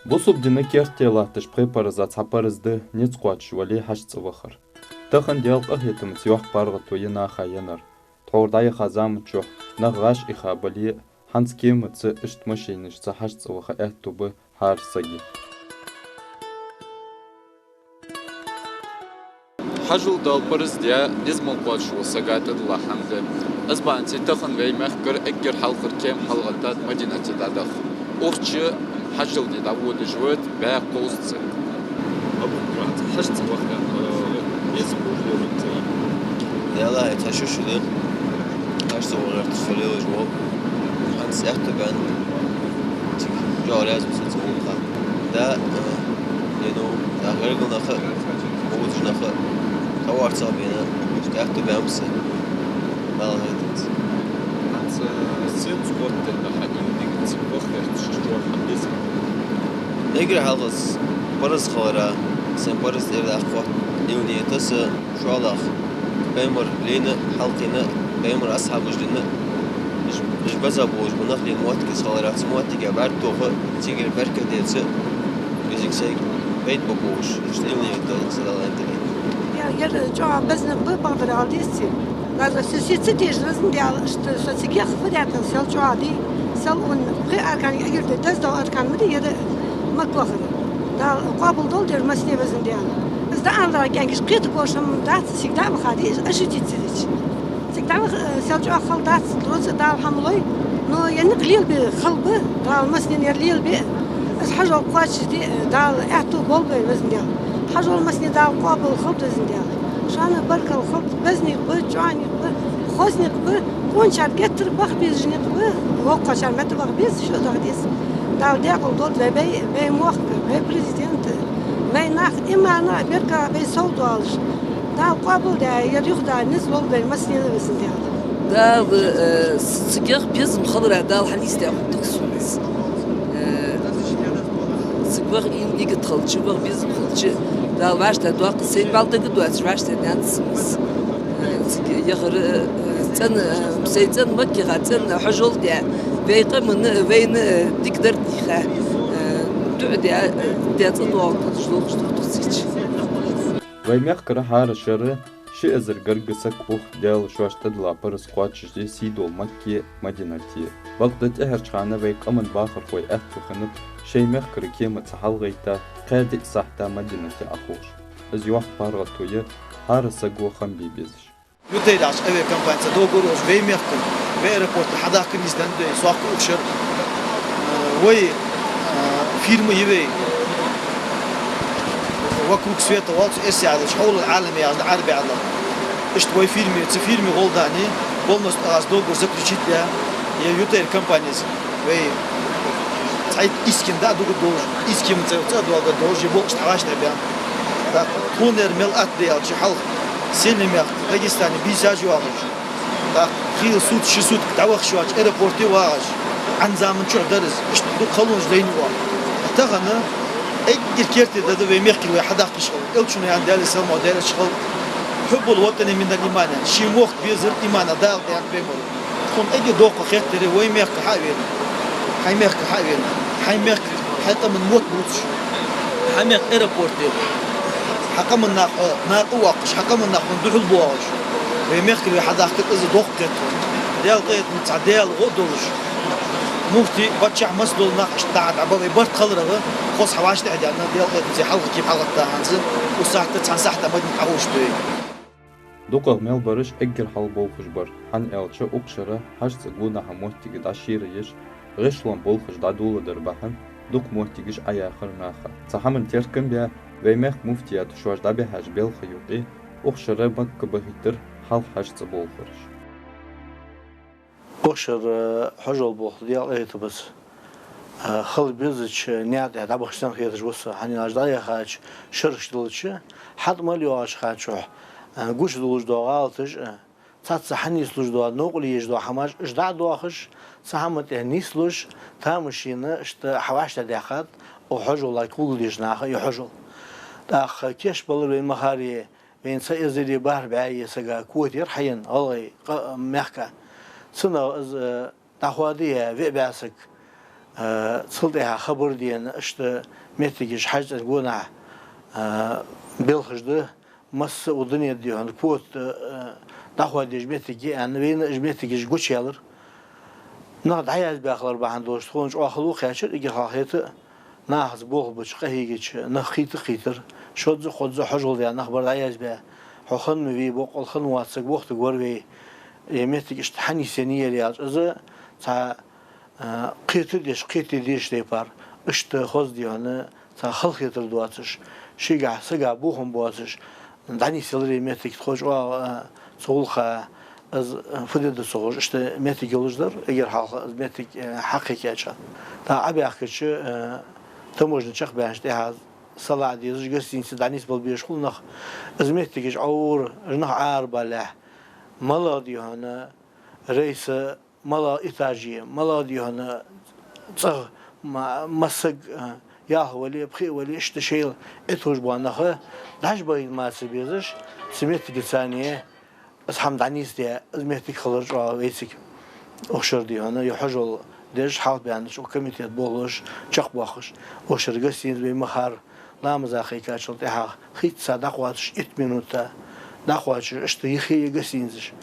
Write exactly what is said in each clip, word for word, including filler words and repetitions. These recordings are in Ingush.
Бусалба дина керте латташ пхе параза цхьа параз да низ кхоачаш вале хьажцӀа вахар. Тахан Даьла къахетамца йоккха паргӀато я наха еннар. Тхьовра дӀаяха заман чухь нах гӀаш Ӏеха бале а, хӀанз кемаца иштта машинашца хьажцӀа ваха аьттув ба хӀара сага. Хьажол дала параз даь, низ мел кхоачаш волча сага тӀадилла хӀама да. Из бахьанца тахан вай мехкара эггара хьалхара кема хьалгӀаттад Мадинате дӀадаха. Укх чу хьажол де дӀаводаш ва бӀаь кхузткъа саг. Абу Мурад, хьажцӀа ваха, э, безам болаш ва хьо? Ялла, хьажцӀа шу шу да. ХьажцӀа ваха гӀерташ хьо лелаш ва. ХӀанз аьттув баьнна. Цига чӀоагӀа раьза ва со цу гӀулакха. Да, э, е, ну, да, гӀергал наха, бовзаш наха, товар цхьа бена, аьттув баьнна са. Дала хетац. ХӀанз, э, сенца гӀоттаенна хьа ийла дигаци ваха гӀерташ чӀоагӀа хьа безам? Эггара хьалха параз хилара, сай параз тӀера дӀакхоачаш ийла дигаци са шоллагӀа, пайхамара лайна, хьалкхийна, пайхамара асхьабаша дина, уж, уж беза болаш бола нах лийна моттиг из хилара, цу моттиге бӀарг тоха, цигара беркат деца, из сайга пайда ба бовш, иштта ийла дигаци са Дала аьнна. Ер, ер чӀоагӀа безам ба, бакъдар ала деза. Даже со сеца тешаш везан Даьла, иштта со цига яха фу даьтан, сел чӀоагӀа дий, сел ун пхи аркан эггара деза дола аркан ма дий, ер Макка вахар. Дала къоабал долда ер массане, везан Даьла. Из дӀаала кӀаьнкаш кхетаргволаш хӀама дац, цига дӀаваха дий, аш цига ца дича. Цига дӀаваха, э, сел чӀоагӀа хала дац, руза Дала хӀама лой, но ер никъ лелабе хала ба, Дала массанена ер лелабе, из хьажол кхоачашде, э, Дала аьттув болба вай, везан Даьла. Хьажол массане Дала къоабал хилба, везан Даьла. Шоана баркал хилба, беза никъ ба, чӀоагӀа никъ ба, хоза никъ ба, къоначар геттара баха безаш никъ ба, воккхачар метта баха беза, шо даха деза. Дала даькъала долда вай бай, вай мохк, вай президент, вай нах имана, беркала вай сов долаш. Дала къоабал даь, ер юха дӀа низ лолба вай массанена, везан Даьла. Дала, э, с-, цига яха безам хилара Дала хьанийсдаь хургда сона из. Э, цига ваха ийла дигат хилча, ваха безам хилча, Дала вӀаштӀехьдоаккх, сайна бӀаьл дага доацаш вӀаштӀехьдаьннад сона из. Э, цига яхар, э, цӀена, э, сай цӀена Макка яха, цӀена хьажол даь, вай къаманна, вайна, э, дикадар дийха, э, дуӀа даь, э, даь цӀадоагӀа долаш долхаш духтуцич. Вай мехкара хӀара шера ши эзар гаргга саг ух Даьла шоашта тӀадилла параз кхоачашде сийдола Макка, Мадинате. Бакъда тӀехьарча хана вай къаман бахархой аьттув хиннаб шоай мехкара кемаца хьалгӀайтта, кхаь-диъ сахьат Мадинате Ӏохувш. Из йоккха паргӀато я хӀара саго хам бе безаш. Ютаир яхача авиакомпанеца договор йолаш вай мехка, вай аэропорте хьадахка низ денна да вай, сохка ухшар. Э, вай, э, фирма я вай. «Вокруг света» оал цу эрсий аьлча, «Хьовлал Ӏалам» яхаш да Ӏарбий аьлча. Иштта вай фирма я, цу фирмай гӀолла даьнна, полностью аз договор заключить даь, е Ютаир компанеца. Вай цхьайтта ийс кема дӀа а дугаш долаш, ийс кема цӀа, цӀа а доагӀаш долаш, е болх иштта хьавӀаштӀехьбаьнна. ТӀаккха тхона ер мел атта да аьлча хьалха, сел мехка, Дагестане бийсаш йоагӀаш, тӀаккха хийла сутка, ши сутка дӀавахаш йоацаш, аэропорте вагӀаш, Ӏан заман чухь дар из, иштта дукха халонаш лайна оаха. Тахан эггара керте да вай мехкара вай хьадахкаш хилар. Элчано аьннад, Даьла салам хилда цунна, «حب الوطن من الإيمان», ший мохк безар имана, Дала аьннад пайхамара. Тхона эггара доккха хетар вай мехка хьавена, хьай мехка хьавена, хьай мехка, хьай къаман мотт бувцаш, хьай мехка аэропорте, хьа къаман нах хьо накъа воаккхаш, хьа къаман нах хьона духьал боагӀаш, вай мехкара вай хьадахкар, из доккха хет тхона. Даьла къахетамца цхьа Даьла гӀо а долаш, муфти, паччахь, масса дола нах иштта дӀа-, дӀабаха вай барт хиларах, хоза хьавӀаштӀехьдаьнна, Даьла къахетамца хьалха кема хьалгӀатта хӀанз, укх сахьата цхьан сахьата Мадинате Ӏохувш да вай. ДукхагӀа мел бараш эггара хьалха болхаш бар, хӀана аьлча укх шера хьажцӀа гонахьа моттиг дӀашера еш, гӀишлон болхаш дӀадоладар бахьан дукха моттигаш Ӏояхар наха. Цу хӀаман теркам баь, вай мехка муфтиято шоаш дӀабихьача белха юкъе укх шера Макка бахийтар хьалха хьажцӀа болхараш. Укх шера, э, хьажол болх Даьла къахетамца, э, хила безача наькъа тӀа дӀабахача санна хеташ ва со, хӀана аьлча дӀаяхача шераш долча, хьатӀа мел йоагӀача хана чухь, э, гучадолаш дола гӀалаташ, э, цхьацца хьанийслуш дола, новкъарле еш дола хӀамаш, уж дӀа а доахаш, цу хӀаман тӀа нийслуш, тамашийна иштта хьавӀаштӀехьдаьккхад укх хьажола кулгалдеча наха из хьажол. ТӀаккха кийчбалар вайна ма харра, вайна цхьа эзари бархӀ бӀаь сага квота яр хьаена гӀалгӀай къа-, мехка. Цунах из, э, дӀахоадаь виъ бӀаь саг, А, цул тӀехьагӀа хабар дена, иштта моттигаш ХьажцӀен гонахьа, а, белхаш да, масса а укх дунен тӀа, дий хьона, квота, а, дӀахьош моттиг я аьнна, вайна уж моттигаш гучаяьлар. Нах дӀаязбаь хилар бахьан долаш, тхона чӀоагӀа хала кхаьчар, эггара хьалха хӀаьта а нахаца болх беча, къахьийгача, нах кхийтта а кхийтар. Шозза-кхозза хьожал даь нах бар дӀаязбаь. Хьо хинна ма вий, боккъал хинна воаца саг вахийтаргвар вай. Е моттиг иштта хьанийсъеннаяр аьлча, из цхьа а, кхетадеш, кхетадеш тайпара, иштта хоза, дий хьона, цхьа халахетар доацаш, шийгахьа сагах бохам боацаш, дӀанийсъялар из моттиг. Тхо чӀоагӀа, а, цу гӀулакха, из, а, фу де деза ца ховш, иштта моттиг йолаш дар, эггара хьалха из моттиг, а, хьакхайкача. ТӀаккха Ӏобаьхкача, а, таможня чакхбаьнначул тӀехьагӀа салаӀа дезаш, гостинице дӀанийсбала безаш хул нах. Из моттигаш Ӏовра, уж нах Ӏарабалалехь, малагӀа, дий хьона, рейса, малагӀа этаже, малагӀа, дий хьона, цӀагӀа, ма-, масса саг, а, ялх вале, пхиъ вале, иштта шоайла Ӏиталуш бола нах, дӀаш бахийта ма ца безаш, цу моттигаца царна из хӀама дӀанийсде, из моттиг хилар чӀоагӀа вайцига. Укх шера, дий хьона, е хьожал деш, хьалхабаьннача укх комитета болхлоша чакхбоахаш. Укх шера гостинице вай ма харра, ламаза кхайкачул тӀехьагӀа хӀанз цхьа дӀакхоачаш, итт минута дӀакхоачаш, иштта йихи я гостиницаш.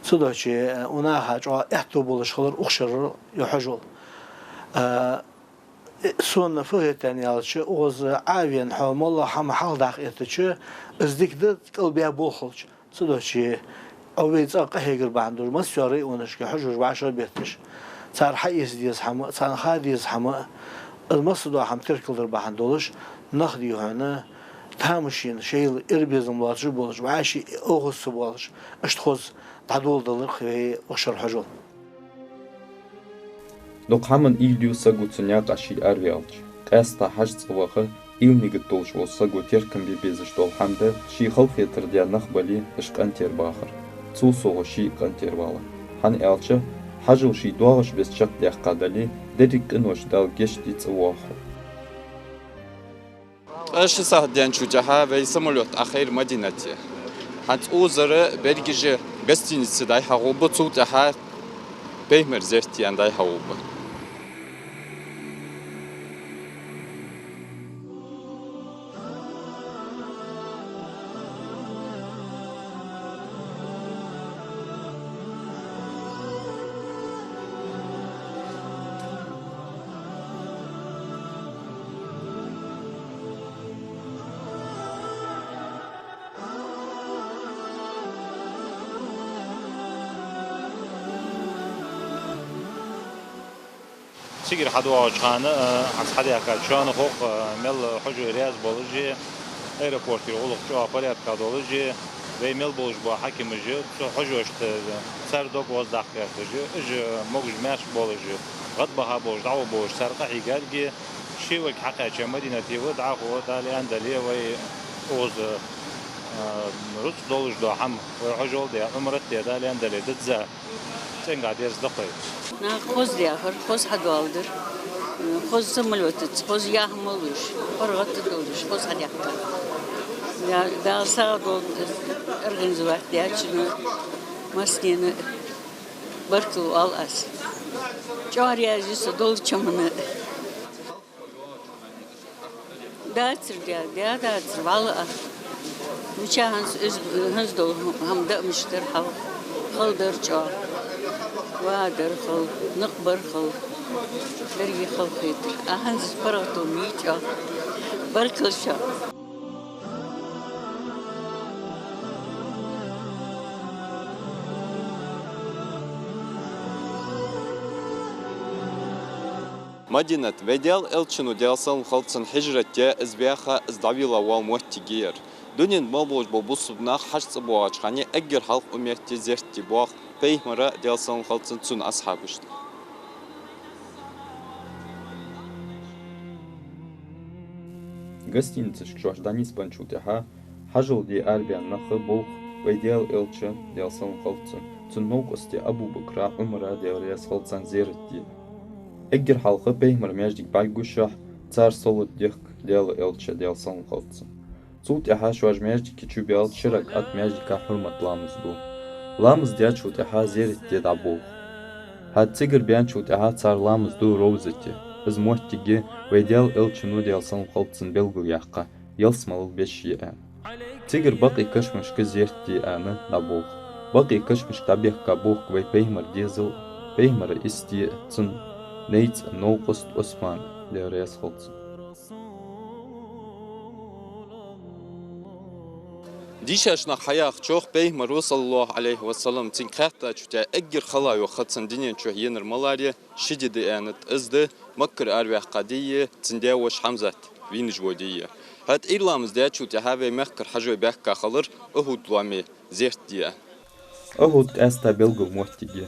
Цудухьа, э, укх наха чӀоагӀа аьттув болаш хилар укх шера е хьожал. А, э, сона фу хетаяьй аьлча, укхаза Ӏовена хьо моллагӀа хӀама хьалхадаккха эттача, из дика да, кӀалбаь болх хилча. Цудухьа Ӏа вай цӀагӀа къахьегар бахьан долаш, массайолча районашка хьожаш вӀашагӀбетташ, цар хьаэца деза хӀама, царна ха деза хӀама, из массадола хӀама теркалдар бахьан долаш, нах, дий хьона, тамашийна, шоайла эр-безам лоацаш болаш, вӀаший оагӀув ца болаш, иштта хоза дӀадоладалар-кх вай укх шера хьожал. Дукха хӀаман уйла ю саго цу наькъа ше араваьлча. Къаьстта ХьажцӀа ваха уйла-нигат долаш волча саго теркам бе безаш дола хӀама да, ше халахетар даь нах бале, уж къинтӀера бахар. Цул совгӀа ше а къинтӀера валар. ХӀана аьлча, хьажал ше доагӀаш беса чакхдаьккха дале, деррига къинош Дала гешт де цӀавоагӀа хьо. Ткъаь ши сахьат даьнначул тӀехьагӀа вай самолёт Ӏохайра Мадинате. ХӀанз укхазара берригаш гостинице дӀай-хьагӀ гӀоргба, цул тӀехьагӀа Пайхамара зерате дӀай-хьагӀ гӀоргба. Цигара хьадоагӀача хана, э, хӀанз хьадаьхкача шоана хов-кх, э, мел хьожой раьза болаш а, аэропортера гӀулакх чӀоагӀа порядка долаш а, вай мел болаш бола хьакимаш а цу хьожошта, э, цар дог гӀоздаккха гӀерташ а, уж, э, могаш-маьрша болаш а, гӀадбаха болаш, дӀагӀо болаш цар къахьийга а, ший верг хьакхаьча Мадинате ва, дӀахо, Дала аьнна дале, вай укхаза, э, рузкъа долаш дола хӀама, вай хьожал де, Ӏумрат де, Дала аьнна дале, дизза цӀенгахьа дерзадаккха вай. Наха хоза даьхар, хоза хьадоаладир. Хоза самолётаца, хоза яхь ма луш, паргӀата долаш, хоза хьадаьхкар. Да-, Дала сагӀа долда организовать даьчунна, массанена баркал оал аз. ЧӀоагӀа раьза я со долча хӀаманна. Дацар, даь, даь дацар, вӀалла а. Мичахьа хӀанз из, хӀанз дола хӀама даа мишта дар хьалха. Хала дар чӀоагӀа. Ва дар хала, никъ бар хала. Деррига хала хетар. А хӀанз паргӀато ма йий чӀоагӀа. Баркал шоана. Мадинат, вай Даьла Элчано, Даьла салам хилда цунна, хьижрат даь, из ваьха, из дӀавелла вола моттиг я ер. Дунен тӀа мел болаш бола бусалба нах ХьажцӀа боагӀача хана эггара хьалха укх метте зерате боагӀа Пайхамара, Даьла салам хилда цунна, цун асхьабашта. Гостиницашка шоаш дӀанийсбенначул тӀехьагӀа, хьажол де арабаьнна нах болх вай Даьла Элчан, Даьла салам хилда цунна, цун новкъостий Абу-Бакра, Ӏумара, Даьла раьза хилда царна, зерат де. Эггара хьалха Пайхамара маьждиге бӀаргагуш, цар салот дехк Даьла Элча, Даьла салам хилда цунна. Цул тӀехьагӀа шоаш маьждига чубаьлча ши ракаӀат маьждига хьурмат ламаз ду. Ламаз даьчул тӀехьагӀа зерат де дӀаболх. ХӀаьта цигара баьнначул тӀехьагӀа цар ламаз ду Ровзате. Из моттиг я вай Даьла Элчано, Даьла салам хилда цунна, белгалъяьккха, ялсмалел беш я аьнна. Цигара бакъий кашамашка зерат де аьнна дӀаболх. Бакъий кашамашка дӀабехка болх вай пайхамара дезал, пайхамара истий, цун найцӀа новкъост Ӏусман, Даьла раьза хилва цунна. Дийшача наха хьаяхачох, пайхамара, саллаллахӀу Ӏалайхи ва саллам, цунга хаьттача тӀа эггара хала йола ха цун дунен чу енар малар я, ши ди да аьннад. Из да Маккара араваьккха ди я, цун даь-воша Хьамзат вийнаш вола ди я. ХӀаьта Ӏуйра ламаз даьчул тӀехьагӀа вай мехкара хьажой баьхка хилар Ухьуд лоаме зерат де. Ухьуд къаьстта белгала моттиг я,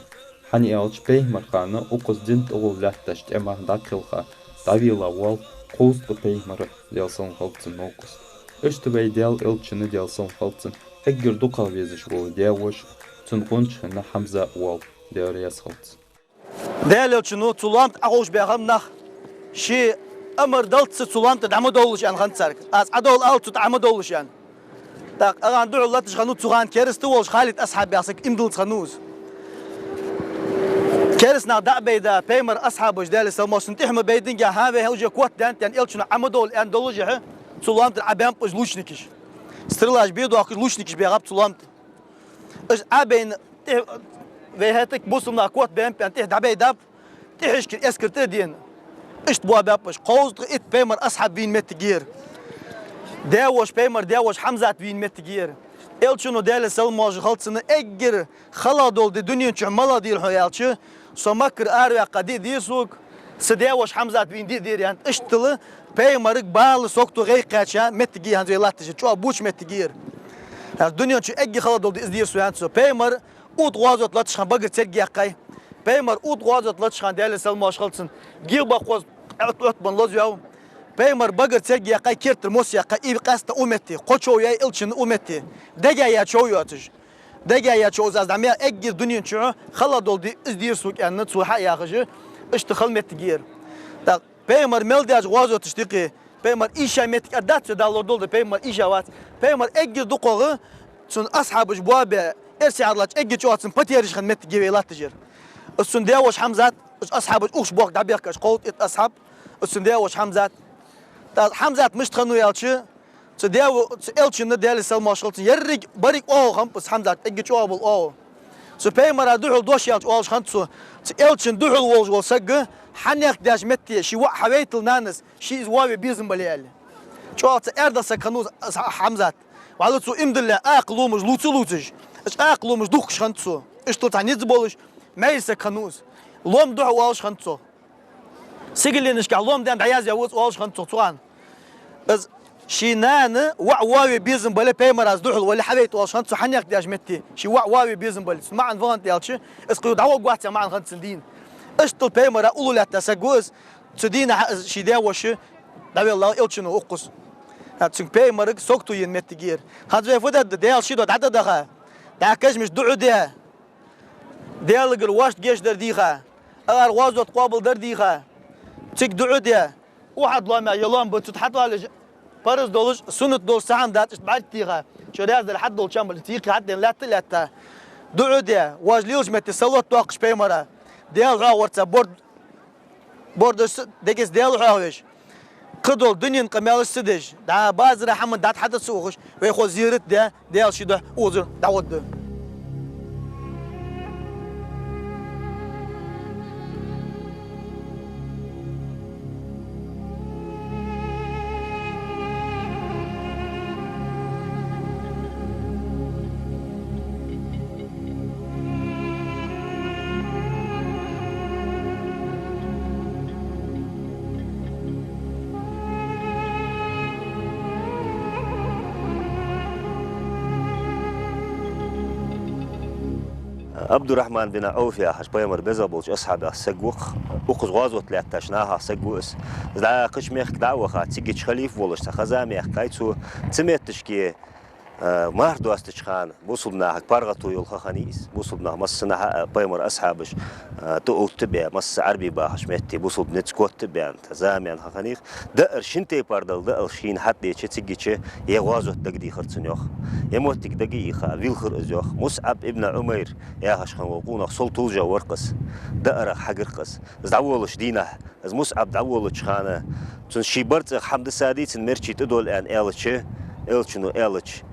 хӀана аьлча пайхамара хана укхаза дин тӀагӀолла лаьтташ тӀема дӀакхелха, дӀавелла воал кхузткъа пайхамара, Даьла салам хилда цунна, новкъост. Иштта вай Даьла Элчан, Даьла салам хилда цунна, эггара дукхагӀа везаш вола даь-воша, цун гӀонча хинна Хьамза воал, Даьла раьза хилва цунна. Даьла Элчано цу лоам тӀа Ӏоховшабаь хиннаб нах, ше амар даллалца цу лоам тӀа дӀа ма довлалаш аьнна хиннад царга. Аз Ӏодовла аьлча, цу тӀа Ӏа ма довлалаш аьнна. ТӀаккха укханна духьал латташ хиннав цу хана кераста волаш Халид асхьаб яха саг, иман диллац хиннав из. Кераста нах дӀа а байда, пайхамара асхьабаш, Даьла салам хилда цунна, тӀехьа ма байдинге, хӀа, вай хьалжа котдаьннад аьнна, Элчано Ӏа ма довла аьнна доллашехь, цу лоам тӀара Ӏобаьннаб уж лучникаш. Стрелаш бе доахкаш лучникаш баьгӀаб цу лоам тӀа. Уж Ӏобайна тӀехьа, вай хӀаьта а бусалба наха котбаьннаб аьнна, тӀехьа дӀабайдаб, тӀехьашкара эскар тӀа а дена. Иштта боабаьб уж. Кхузткъа итт пайхамара асхьаб вийна моттиг я ер. Даь-воша, пайхамара даь-воша Хьамзат вийна моттиг я ер. Элчано, Даьла салам-моаршал хилда цунна, эггара хала дола ди дунен чу малагӀа да хьона аьлча, со Маккара араваьккха ди дийр сога, са даь-воша Хьамзат вийна ди дийр аьннад. Иштта пайхамарга бала, сагото гӀайгӀа кхаьча моттиг я хӀанз вай латташ, чӀоагӀа боча моттиг я ер. ХӀанз дунен чу эггара хала дола ди из дийр сона аьннад цо. Пайхамар Ухьуд гӀазот латташ хана багара церг яьккхай. Пайхамар Ухьуд гӀазот латташ хана, Даьла салам-моаршал хилда цунна, гелбакхоза Ӏот-, Ӏотбан лозаваьв. Пайхамар багара церг яьккхай, керттера мос яьккхай, и къаьста укх метте, кхо чов яьй Элчана укх метте. Дега яь чов йоацаш. Дега яь чов из, аз дӀа ма аьллара, эггара дунен чу хала дола ди из дийр сога аьнна, цо хьаяхаш, иштта хала моттиг я ер. ТӀаккха пайхамар мел даьча гӀазоташта юкъе, пайхамар ийша моттиг а дац, цо даллар долда, пайхамар ийша вац. Пайхамар эггара дукхагӀа цун асхьабаш боабаь, эрсий хьадоаладаьча эггара чӀоагӀа цун потеряш хинна моттиг я вай латташ ер. Из цун даь-воша Хьамзат, уж асхьабаш укхаза бохк дӀабехкаш, кхузткъа итт асхьаб, из цун даь-воша Хьамзат. ТӀаккха Хьамзат мишта хиннав аьлча, цу даь-во-, цу Элчана, Даьла салам-моаршал хилда цунна, еррига беррига оагӀув хиннаб из Хьамзат, эггара чӀоагӀа бола оагӀув. Цу пайхамара духьал дош яьлча оалаш хиннад цо, цу Элчана духьал волаш вола саг хьанехк даьча метте ший воӀ хьавайтал нанас, ше из воаве безам бале аьле. ЧӀоагӀа цхьа аьрда саг хиннав из Хьамзат. Валлахӏи, цо иман диллале акха ломаш лувца а лувцаш, уж акха ломаш духкаш хиннад цо. Иштта цхьа низ болаш, маьре саг хиннав из. Лоам духьа оалаш хиннад цо. Сигаленашка лоам даьнна дӀаязваь ва из оалаш хиннад цо цу хана. Из ший нана воӀ воаве безам бале, пайхамара из духьал вале, хьавайта оалаш хиннад цо хьанехк даьча метте, ший воӀ воаве безам бале. Цун маӀан фу хиннад аьлча, из кхы дӀавоагӀаргвац яха маӀан хиннад цун дийна. Иштта пайхамара уллув лаьтта саг ва из, цу дийнахьа из ший даь-воша дӀавелла Элчано укхаза. ХӀаьта цунга пайхамарга сагото ена моттиг я ер. ХӀанз вай фу дергда, Даьла ши ди дӀатӀадаха, дӀа кашамашта дуӀа де, Даьлагара воашта гешт дар дийха, ара гӀазот къоабал дар дийха, цига дуӀа де, Ухьуд лоамехь я лоам ба, цу тӀа хьатӀаваллалаш парз долаш, суннат долаш цхьа хӀама дац, иштта бӀарг теха, шо раьза дале хьатӀадолча хӀаман бале, цига хьатӀадена лаьтта а лаьтта, дуӀа де, воаш лелача метте салот доаккхаш пайхамара, Даьла хьоахаварца борд-, бордаш ца дегас Даьла хьоахавеш, кхыдола дунен къамаьлаш ца деш, дӀа базара хӀаман дӀатӀа хьатӀа ца ухаш, вай хоза зерат де, Даьла ший духьа озар дӀагӀоргда. Ӏабдуррахьман бин Ӏауф яхаш, пайхамара беза болча асхьабех саг ва-кх, укхаза гӀазот лаьттача нахах саг ва из. ДӀа кхыча мехка дӀа а ваха, цигача халифа волаш цхьа хаза ма яьккхай цо, цу метташка Э, марха достача хана бусалба нахага паргӀато йола ха хиннай из. Бусалба нах массанахьа а, пайхамара асхьабаш, э, тӀаотта баь, масса Ӏарбий бахача метте бусалба низ котта баьнна, зама ха хиннай. Даар шин тайпара дала, даар шийна хьатӀадеча, цигача е гӀазот дагадехар цунна, йоах. Е моттиг дагайийха, вийлхар из, йоах. МусӀаб ибн Ӏумайр яхаш хинна вола къонах сел тулжа вар-кх из. Даарах хьагар-кх из. Из дӀаволлача дийнахьа, из МусӀаб дӀаволлача хана, цунна ший барзкъах хӀама дисса дий, цун мерчи тӀадолла аьнна аьлча, элчано аьлча: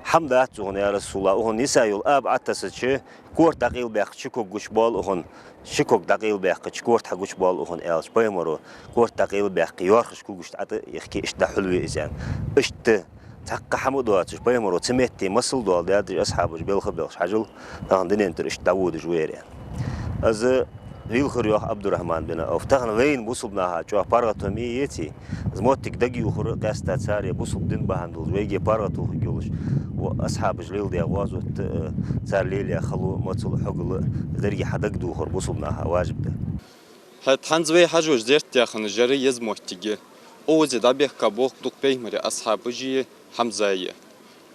«ХӀама дац укхун, я РасулаллахӀ, укхун ниса йола аба Ӏотессача, корта дӀакъайлабаьккхача ши ког гучабоал укхун, ши ког дӀакъайлабаьккхача корта хьагучабоал укхун», аьлча, пайхамаро корта дӀакъайлабаьккхе, йоархаш кулгашта ӀотӀа а йихке, иштта дӀахьулве из, аьнна. Иштта цхьаккха хӀама доацаш, пайхамаро цу метте масал дола даьддаш асхьабаш белха белхаш хьажал, тахан дунен тӀара иштта дӀаводаш ва ер, аьнна. Из вийлхар, йоах Ӏабдуррахьман бин Ӏавф. Тахан вайна бусалба наха чӀоагӀа паргӀато ма йий, еций, из моттиг дагайоахар, къаьстта цар е бусалба дин бахьан долаш вайга паргӀато хургйолаш, йоах, асхьабаша леладаь гӀазот а, цар лелаяь хало а, моцал а, хьогал а, из деррига хьадагадохар бусалба наха важиб да. ХӀаьта хӀанз вай хьажош зерат даь хинна жара еза моттиг я. Укхаза дӀабехка болх ба-кх пайхамара асхьабаши Хьамзаи.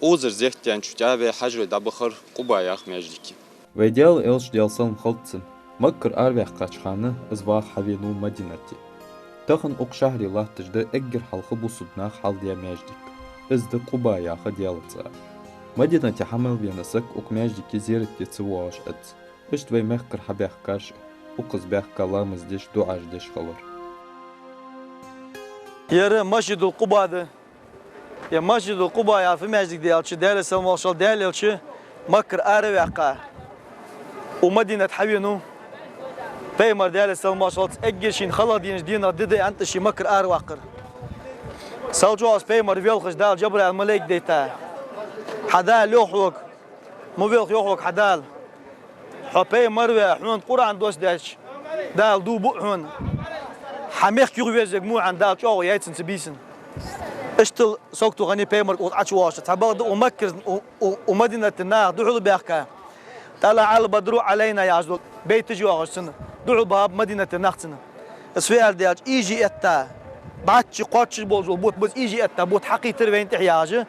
Укхазара зерат даьнначул тӀехьагӀа вай хьажой дӀабахар Къуба яха маьждиге. Вай Даьла элча, Даьла салам хилда цунна, Маккара араваьккхача хана из ваха хьавенав Мадинате. Тахан укх шахьаре латташ да эггара хьалха бусалба наха хьалдаь маьждиг. Из да Къуба яха Даьла цӀа. Мадинате хьа мел вена саг укх маьждиге зерат де ца воагӀаш эц. Иштта вай мехкара хьабаьхкараш укхаза баьхка ламаз деш, дуӀаш деш хилар. Ер Масжидул Къуба да. Ер Масжидул Къуба яха маьждиг да аьлча, Даьла салам-моаршал, Даьла элча Маккара араваьккха, укх Мадинате хьавенав. Пайхамар, Даьла салам-моаршал, эггара шийна халагӀа денача дийнахьа ди да аьнна тӀа ше Маккара араваккхар. Сел чӀоагӀа пайхамар велхаш, Дала Джабраил малейк дайта: «Хьа Дала йоах хьога, ма велха, йоах хьога хьа Дала. Хьо пайхамар ваь, хьона Къуръан доссадаьча, Дала дув буъ хьона. Хьа мехка юхавезарг мо хьона Дала чӀоагӀо яьй цунна цу бийсан». Иштта сагото хиннай пайхамарга укхаза ӀочувоагӀаш. Цхьабакъда укх Маккара, укх, укх, укх Мадинате наха духьалбаьхка: «طلع البدر علينا», яхаш дола байташ йоагӀаш цунна. Духьалбаьхаб Мадинатера нах цунна. Из фу аьлар да аьлча, ийжа этта, бӀарчча кхоачаш болаш бола бутт ба из, ийжа этта бутт хьакхийттар вайна тӀехьа, яхаш.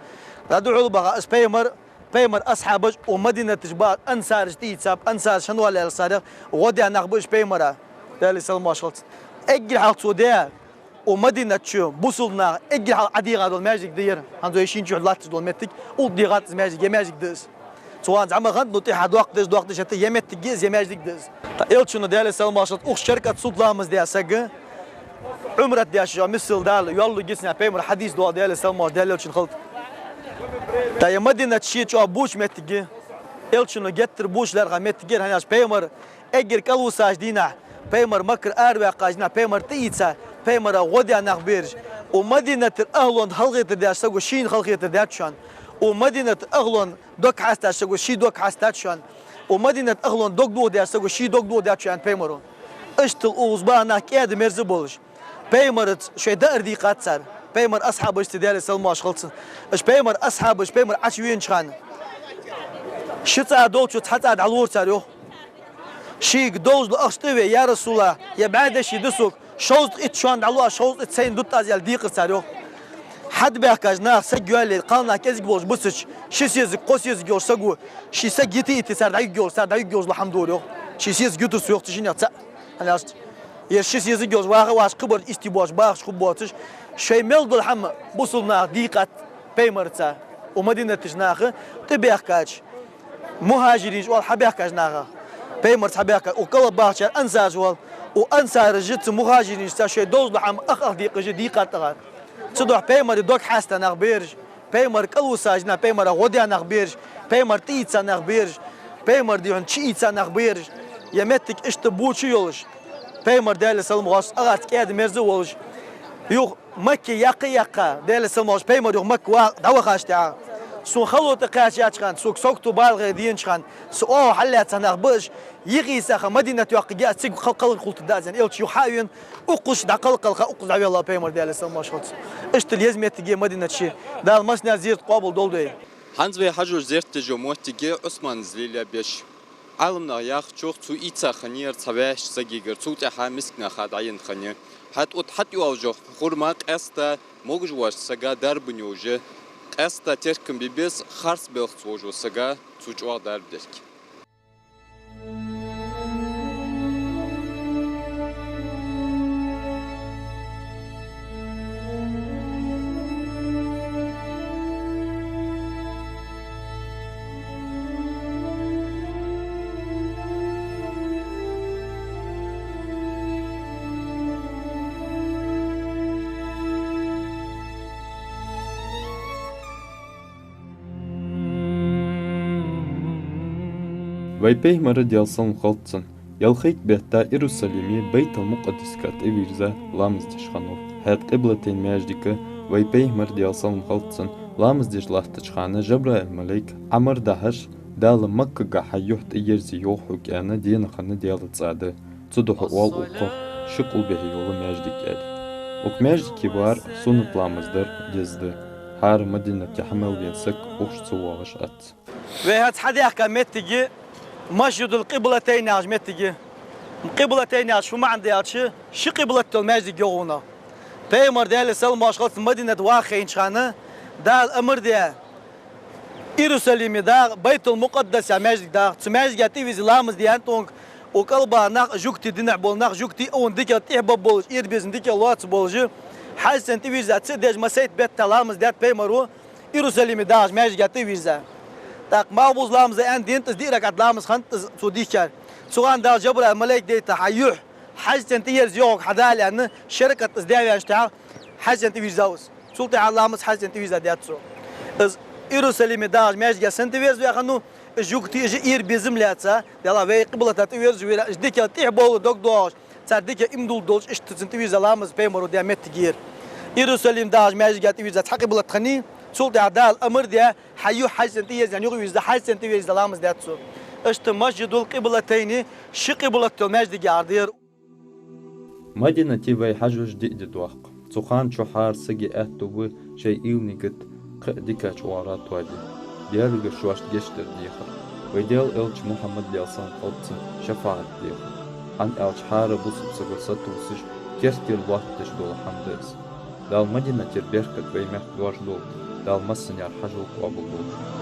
ДӀадухьалбаьха из пайхамар, пайхамара асхьабаш, укх Мадинате баха ансараш тӀаийцаб, ансараш хьанвала аьлча царех гӀо даь нах ба уж пайхамара, Даьла салам-моаршал хилда цунна. Эггара хьалха цо даь, укх Мадинате чу бусалба наха эггара хьалха ӀодийгӀа дола маьждиг да ер. ХӀанз вай шийна чухь латташ дола моттиг, укх дийгӀад из маьждиг, ер маьждиг да из. Цу хана зӀамагӀа хиннад, ну тӀехьа доккха деш, доккха деш, хӀаьта ер моттиг а, ер маьждиг а да из. Элчано, Даьла салам-моаршал хилда цунна, укх шера кӀал суннат ламаз даь саг, Ӏумрат деш, мисал Дала йоаллу гицнехь, пайхамара хьадис доагӀа, Даьла салам-моаршал, Даьла элчана хилда. ТӀаккха ер Мадинат ше чӀоагӀа боча моттиг я. Элчано геттара боча лаьрхӀа моттиг я ер, хӀана аьлча пайхамар эггара кӀалвусача дийнахьа, пайхамар Маккара араваьккхача дийнахьа, пайхамар тӀаийца, пайхамара гӀо даь нах ба ераш. Укх Мадинатера ахӀлонна халахетар деш саго шийна халахетар даьд шоана. Укх Мадинатера ахӀлонна дог хьаьстача саго ший дог хьаьстад шоана. Укх Мадинатера ахӀлонна дог дохадеш саго ший дог дохадаьд шоана, аьннад пайхамаро. Иштта укхаза баха нах кӀаьда-мерза болаш, пайхамарца шоай даар дийкъад цар. Пайхамара асхьабашца, Даьла салам-моаршал хилда цунна. Уж пайхамара асхьабаш, пайхамар Ӏочувенача хана, ши цӀа долча цхьа цӀа дӀалора цар, йоах. Шийга довзал ахча тӀаве: «Я РасулаллахӀ, ер бӀаь деши да сога, шовзткъа итт шоана дӀалу аз, шовзткъа итт сайна дут аз», — аьле, дийкъар цар, йоах. ХьатӀабаьхкача наха саг йоалае, кхалнах кӀезига болаш бусача, ши сесаг, кхо сесаг йолаш саго ший саг йита а йите, цар дӀаюгаргйолаш, цар дӀаюгаргйолаш дола хӀама дора, йоах. Ший сесаг ютар цо, йоах, цу шиннех цаӀ. ХӀана аьлча ер ши сесаг йолаш ваха а вац, кхыбараш истий боацаш, бахаш хургбоацаш, шоай мел дола хӀама бусалба наха дийкъад пайхамарца. Укх Мадинатера наха тӀабаьхкача, мухӀажиринаш оал хьабаьхкача нахах, пайхамарца хьабаьхкача, укх кӀалхарбахачар ансараш оал, укх ансараша цу мухӀажиринашца шоай довзал хӀама ах-ах дийкъаш, дийкъад тӀагӀар. Цудухьа пайхамара дог хьаьста нах ба ераш, пайхамар кӀалвусача дийнахьа пайхамара гӀо даь нах ба ераш, пайхамар тӀаийца нах ба ераш, пайхамар дийхьа чуийца нах ба ераш. Ер моттиг иштта боча йолаш, пайхамар, Даьла салам-моаршал хилда цунна, агӀарца кӀаьда-мерза волаш, юха Макка яккха а яьккха, Даьла салам-моаршал хилда цунна, пайхамар юха Макка ва-, дӀавахача тӀехьагӀа: «Сона хало тӀакхаьчача хана, сога сагото бала гӀайр денача хана, са оагӀув хьаллаьца нах ба уж, юхе йисача хана Мадинат йоаккхаргья аз, цига кхал-, кхалхар хулийтаргда аз», — аьнна, элча юха хьа а вена, укхаза дӀакхалхалха, укхаза дӀавеллав пайхамар, Даьла салам-моаршал хилда цунна. Иштта еза моттиг я Мадинат ше. Дала массане зерат къоабал долда вай. ХӀанз вай хьажош зерат деш йола моттиг я Ӏусмана из лелаяь беш. Ӏаламнаха яхачох, цо ийца хиннай ер цхьа вӀаьшта сагагара, цул тӀехьагӀа мискача наха дӀаенна хиннай. ХӀаьта оттаде хьатӀайоалаш йола хурма къаьстта могаш воацача сага дарбане йолаш я. Къаьстта теркам бе беза харц белхаца волча сага цу чӀоагӀа дарба дерг. Вай Пайхамар, Даьла салам хилда цунна, ялхайтта бетта Иерусалиме Байтул-Мукъаддасага тӀавийрза ламаз деш хиннав. ХӀаьта Къиблатайн маьждига вай Пайхамар, Даьла салам хилда цунна, ламаз деш латтача хана Жабраил малейк Ӏомардахьаш, Дала Маккага хьа юхь тӀаерзе йоах хьога аьнна, денна хинна Даьла цӀа да. Цудухьа оал укхох ши къулбехьа йола маьждиг аьле. Укх маьждиге вар суннат ламаз дар деза да. ХӀара Мадинате хьа мел вена саг ухаш ца воагӀаш вац. Вай хӀанз хьадаьхка моттиг я Масжидул-Къиблатайн яхача моттиге. Къиблатайн яхар фу маӀан да аьлча, ши къиблат дола маьждиг йоах цунах. Пайхамар, Даьла салам-моаршал хилда цунна, Мадинате ваха хайнача хана Дала амар даь Иерусалиме дагӀа, Байтул-Мукъаддас яха маьждиг дагӀа. Цу маьждига тӀавийрза ламаз де аьннад цунга укх кӀалбаха нах, жугтий, динах бола нах, жугтий, укхун дикал тӀехьа ба болаш, ирабезам дикал лоаца болаш, хьажцӀен тӀавийрза цига дежа массайтта бетта ламаз даьд Пайхамаро, Иерусалиме дагӀача маьждига тӀавийрза. ТӀаккха малхбуза ламаз аьнна денад из, диъ ракаӀат ламаз хиннад из цо дийхкар. Цу хана Дала Жабраил малейк дайта хьа юхь хьажцӀен тӀаерзе йоах хьога хьа Дала аьнна, ши ракаӀат из даь ваьнначул тӀехьагӀа хьажцӀен тӀавийрзав из. Цул тӀехьагӀа ламаз хьажцӀен тӀавийрза даьд цо. Из Иерусалиме дагӀача маьждига сенна тӀаверзаваь хиннав, жугтий, уж ирабезам лаьца, Даьла, вай къиблата тӀаверзавир, уж дикал тӀехьа бовла дог доагӀаш, цар дика иман долаш, иштта цунна тӀавийрза ламаз Пайхамаро даь моттиг я ер. Иерусалиме дагӀача маьждига тӀавийрза цхьа къиблат хиннай, цул тӀехьагӀа Дала амар даь, хьа юхь хьажцӀен тӀаерзе аьнна юхавийрза, хьажцӀен тӀаверза ламаз даьд цо. Иштта Масжидул-Къиблатайни ши къиблат дола маьждиг яхар да ер. Мадинате вай хьажош диъ ди доаккх. Цу хана чухь хӀара сага аьттув ба ший уйла-нигат кхы а дикача оагӀорахьа тоаде, Даьлагара шоашта гешт дар дехар, вай Даьла элча Мухьаммада, Даьла салам хилда цунна, шафаӀат дехар. ХӀана аьлча хӀара бусалба саго сатувсаш, керттера лоаттадеш дола хӀама да из. Дала Мадинатера беркат вай мехка доаржадолда, Дала массане а хьажол къоабалдолда.